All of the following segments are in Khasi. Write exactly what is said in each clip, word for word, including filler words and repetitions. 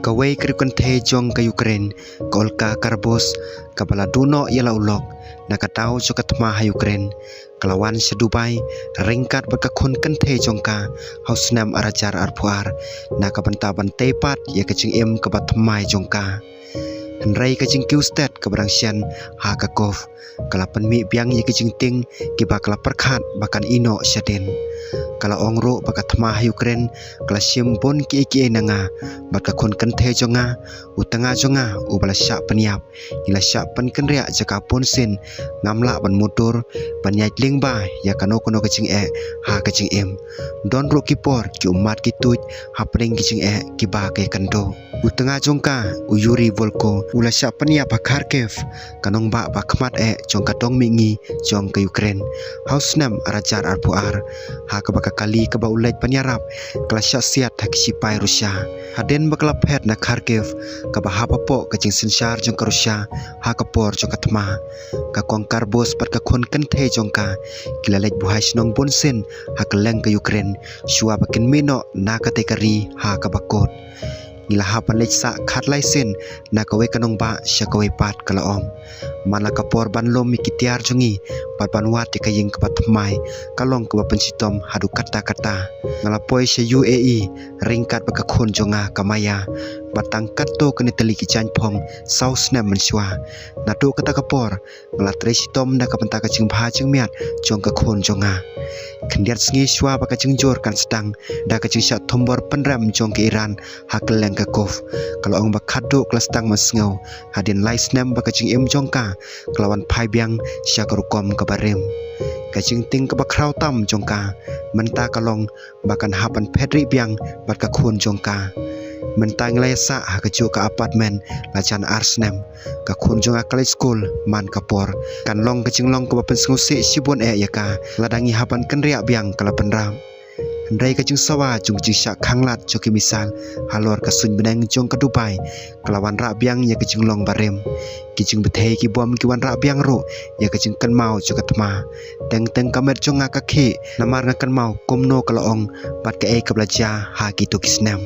Kawei ka riew kynthei jong ka Ukraine, ka Olga Karbosh, kaba la duh noh ïa la u lok na ka daw jong ka thma ha Ukraine, ka la wan sha Dubai ryngkat bad ka khun kynthei jong ka ha u snem ar hajar arphew ar, na ka bynta ban tei pat ïa ka jingim kaba thymmai jong ka. Hynrei ka jingkiew stet kaba dang shen ha ka Kyiv ka la pynmih biang ïa ki jingtieng kiba ka la pyrkhat ba kan ïeh noh shadien. Ka la ong ruh ba ka thma ha Ukraine ka la shim bun kiei kiei na nga bad ka khun kynthei jong nga, u tnga jong nga uba la shah pynïap. Ngi la shah pynkynriah jaka bun sien, ngam lah ban mutdur, ban ïaid lyngba ïa kano kano ka jingeh ha ka jingim. Don ruh ki por ki ummat ki tuid hapdeng ki jingeh kiba ka ïakynduh. U tnga jong ka, u Yuri Volko, u la shah pynïap ha Kharkiv, ka nongbah ba khmat eh jong ka dong mihngi jong ka Ukraine ha u snem ar hajar arphew ar, ha kaba ka kali kaba u leit ban ïarap ka la shah siat ha ki sipai Russia. Hadien ba ka la phet na Kharkiv, kaba hap hapoh ka jingsynshar jong ka Russia ha ka por jong ka thma, ka kong Karbosh bad ka khun kynthei jong ka ki la leit buhai shnong bun sien ha kylleng ka Ukraine shuwa ba kin mih noh na katei ka ri ha kaba kut. Ngi la hap ban leit sah khatlai sien na kawei ka nongbah sha kawei pat, ka la ong. Man la ka por ban lum ïa ki tiar jong ngi bad ban wad ïa ka ïing kaba thymmai ka long kaba pynshitom haduh katta katta. Nga la poi sha U A E ryngkat bad ka khun jong nga ka Maya bad tang katto katne tylli ki jaiñphong saw snem mynshuwa. Naduh kata ka por nga la trei shitom na ka bynta ka jingbha jingmiat jong ka khun jong nga. Khyndiat sngi shuwa ba ka jingjur kan sdang da ka jingshah thombor pynrem jong ka Iran ha kylleng ka Kyiv, ka la ong ba khadduh ka la sdang ban sngew hadien lai snem ba ka jingim jong ka ka la wan phai biang sha ka rukom kaba rim. Ka jingtieng kaba khraw tam jong ka mynta ka long ba kan hap ban phet rieh biang bad ka khun jong ka. Mynta ngi la ïasah ha kajuh ka apartment la jan ar snem. Ka khun jong nga ka leit skul man ka por. Kan long ka jinglong kaba pynsngewsih shibun eh ïa ka lada ngi hap ban kynriah biang, ka la bynrap. Hynrei ka jingsawa jong ka jingshah khanglad jong ki missile halor ka suiñ bneng jong ka Dubai ka la wanrah biang ïa ka jinglong barim. Ki jingbthei ki bom ki wanrah biang ruh ïa ka jingkynmaw jong ka thma. Teng teng ka met jong nga ka khih namar nga kynmaw kumno ka la ong bad kaei kaba la jia ha kito ki snem.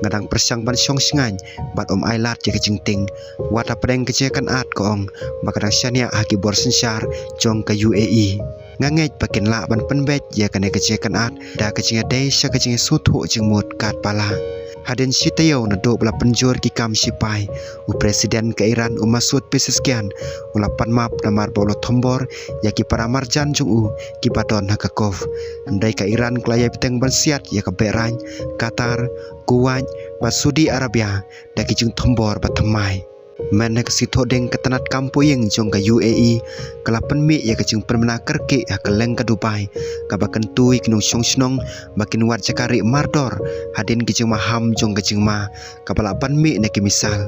Nga dang pyrshang ban shong shngaiñ bad ym ailad ïa ka jingtieng. Wat hapdeng ka jingkynad, ka ong ba ka dang shaniah ha ki bor synshar jong ka U A E. Nga ngeit ba kin lah ban pynbeit ïa kane ka jingkynad da ka jingïadei sha ka jingsngewthuh jingmut katba lah. Hadien shi taïew naduh ba la pynjur ki kam sipai, u President ka Iran, u Masoud Pezeshkian, u la pan map namar ba u la thombor ïa ki para marjan jong u kiba don ha ka Kyiv. Hynrei ka Iran ka la ïai bteng ban siat ïa ka Bahrain, Qatar, Kuwait bad Saudi Arabia da ki jingthombor ba thymmai. Mynta ka sngi Thohdieng, ka tnat kam poh ïing jong ka U A E ka la pynmih ïa ka jingpynbna kyrkieh ha kylleng ka Dubai, kaba kyntu ïa ki nongshong shnong ba kin wad jaka rieh mardor hadien ki jingmaham jong ka jingma kaba lah ban mih na ki missile.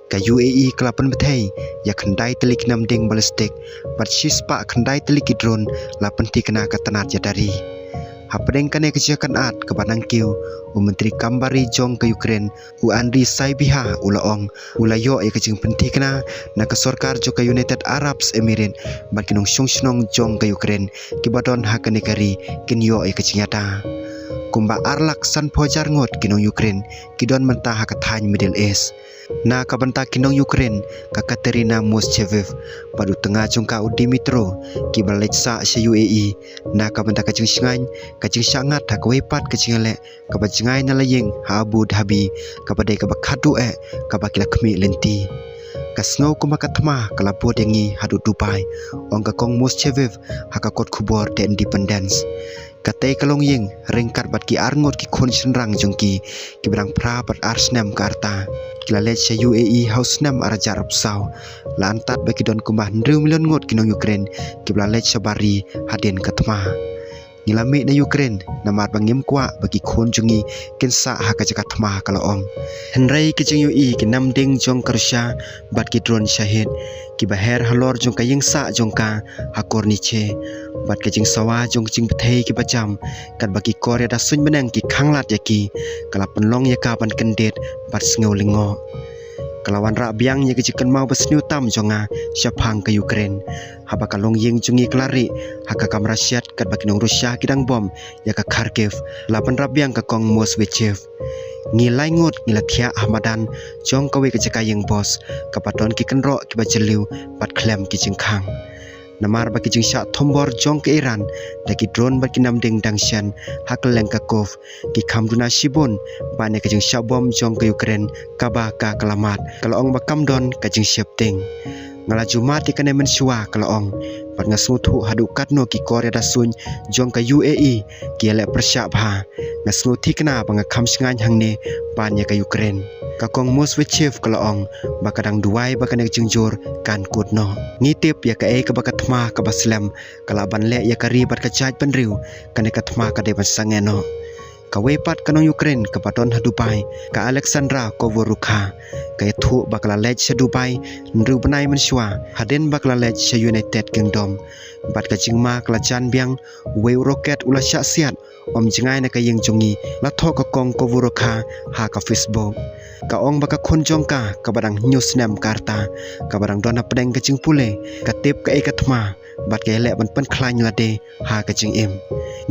Ka U A E ka la pynbthei ïa khyndai tylli ki namding ballistic bad shispah khyndai tylli ki drone, la pynthikna ka tnat ïada ri. Hapdeng kane ka jingkynad kaba nangkiew, u Myntri Kam Bari jong ka Ukraine, u Andriy Sybiha, u la ong u la ïoh ïa ka jingpynthikna na ka sorkar jong ka United Arab Emirates bad ki nongshong shnong jong ka Ukraine kiba don ha kane ka ri kin ïoh ïa ka jingïada. Kumba ar lak sanphew hajar ngut ki nong Ukraine ki don mynta ha ka thaiñ Middle East. Na ka bynta ki nong Ukraine, ka Katerina Moscheviv bad u tnga jong ka, u Dmytro, kiba la leit sah sha U A E na ka bynta ka jingshngaiñ, ka jingshah ngat ha kawei pat ka jingïaleh kaba jngai na la ïing ha Abu Dhabi, kaba dei kaba khadduh eh kaba ki la khmih lynti. Ka sngew kumba ka thma ka la bud ïa ngi haduh Dubai, ong ka kong Moscheviv ha ka kot khubor The Independent. Katei ka longïing ryngkat bad ki ar ngut ki khun shynrang jong ki, kiba dang phra bad ar snem ka rta, ki la leit sha U A E ha u snem ar hajar arphew saw. La antad ba ki don kumba hynriew million ngut ki nong Ukraine kiba la leit shabar ri hadien ka thma. Ngi la mih na Ukraine namar ba ngim kwah ba ki khun jong ngi kin sah ha ka jaka thma, ka la ong. Hynrei ka jingïohi ki namding jong ka Russia bad ki drone Shahed kiba her halor jong ka ïingsah jong ka ha Khorniche bad ka jingsawa jong ka jingbthei kiba jam, katba ki kor ïada suiñ bneng ki khanglad ïa ki, ka la pynlong ïa ka ban kyndit bad sngew lyngngoh. Ka la wanrah biang ïa ka jingkynmaw ba sniew tam jong nga shaphang ka Ukraine. Haba ka longïing jong ngi ka la rieh ha ka kamra shet katba ki nong Russia ki dang bom ïa ka Kharkiv, la pynrap biang ka kong Moscheviv. Ngi lai ngut ngi la thiah ha madan jong kawei ka jaka ïeng bos kaba don ki kynroh kiba jylliew bad khlem ki jingkhang. Namar ba ki jingshah thombor jong ka Iran da ki drone bad ki namding dang shen ha kylleng ka Kyiv ki kham duna shibun ban ïa ka jingshah bom jong ka Ukraine kaba ka kylla mad, ka la ong ba kam don ka jingsheptieng. Nga la ju mad ïa kane mynshuwa, ka la ong, bad nga sngewthuh haduh katno ki kor ïada suiñ jong ka U A E ki ïaleh pyrshah bha. Nga sngewthikna ba nga kham shngaiñ hangne ban ïa ka Ukraine. Ka kong Moshchegov ka la ong ba ka dang duwai ba kane ka jingjur kan kut noh. Ngi tip ïa kaei kaba ka thma kaba slem ka lah ban leh ïa ka ri bad ka jaitbynriew, kane ka thma ka dei ban sangeh noh. Kawei pat ka nong Ukraine kaba don ha Dubai, ka Alexandra Kovorukha, ka ïathuh ba ka la leit sha Dubai hynriew bnai mynshuwa hadien ba ka la leit sha United Kingdom. Bad ka jingma ka la jan biang, uwei u roket u la shah siat ym jngai na ka ïing jong ngi, la thoh ka kong Kovorukha ha ka Facebook. Ka ong ba ka khun jong ka kaba dang hynñiew snem ka rta, kaba dang don hapdeng ka jingpule, ka tip kaei ka thma bad ka ïaleh ban pynkhlaiñ lade ha ka jingim.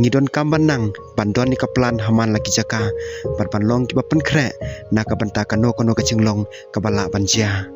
Ngi donkam ban nang ban don ïa ka plan ha man la ki jaka bad ban long kiba pynkhreh na ka bynta kano kano ka jinglong kaba lah ban jia.